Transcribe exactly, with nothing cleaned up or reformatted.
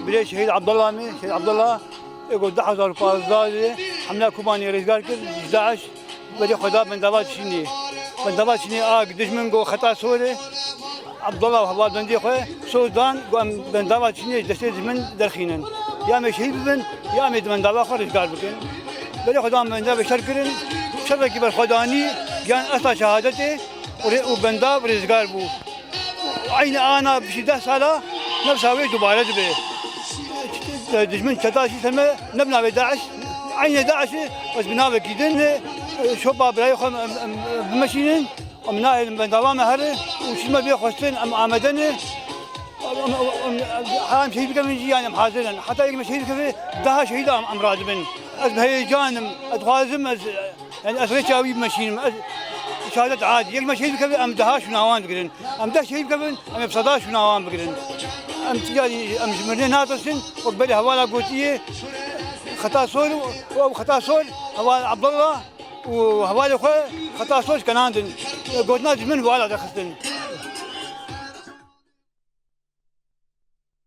Birê Şehîd Abdullah me, Şehîd Abdullah, ê ku du hezar û pazdeh de hemla Kobanê rizgar kir, ji DAIŞ berê xwe da bendava Çînê. Bendava Çînê a dijmin ku xeta sor e, Abdullah û hevalbendê xwe soz dan ku em bendava Çînê ji destê dijmin derxînin. Ya em ê şehîd bibin, ya em ê di bendava xwe rizgar bikin. Berê xwe dan bendavê şer kirin, şerekî berxwedanî, giyan esta şehadetê û rê-, û bendav rizgar bû. Eynî ana piştî deh sala nefsa wê dubare dibe. Dijmin çeta jî seme ne bi navê DAIŞ, eynî DAIŞ e, bes bi navekî din e, şopa birayê xwe em, em, em bimeşînin, em nahêlin bendava me here û çi me bê xwestin em amade ne. Em, em, em, em, her em şehîd bikevin jî, yanî em hazir in. Heta yek me şehîd bikeve, daha şehîd em, em radibin. Ez bi heyecan im, ez dixwazim ez Yani ez rêça wî bimeşînim. Ez şehadet adî. Yek me şehîd bikeve, em deha şûna wan digirin. Em deh şehîd bikevin, em ê bi seda şûna wan bigirin. Em tiya, em ji mirinê natirsin. Wek berê hevala gotiye, Xeta Sor û, û ew Xeta Sor, heval Abdullah û hevalê xwe Xeta Sor kenandin. Gotina ji min vala derxistin.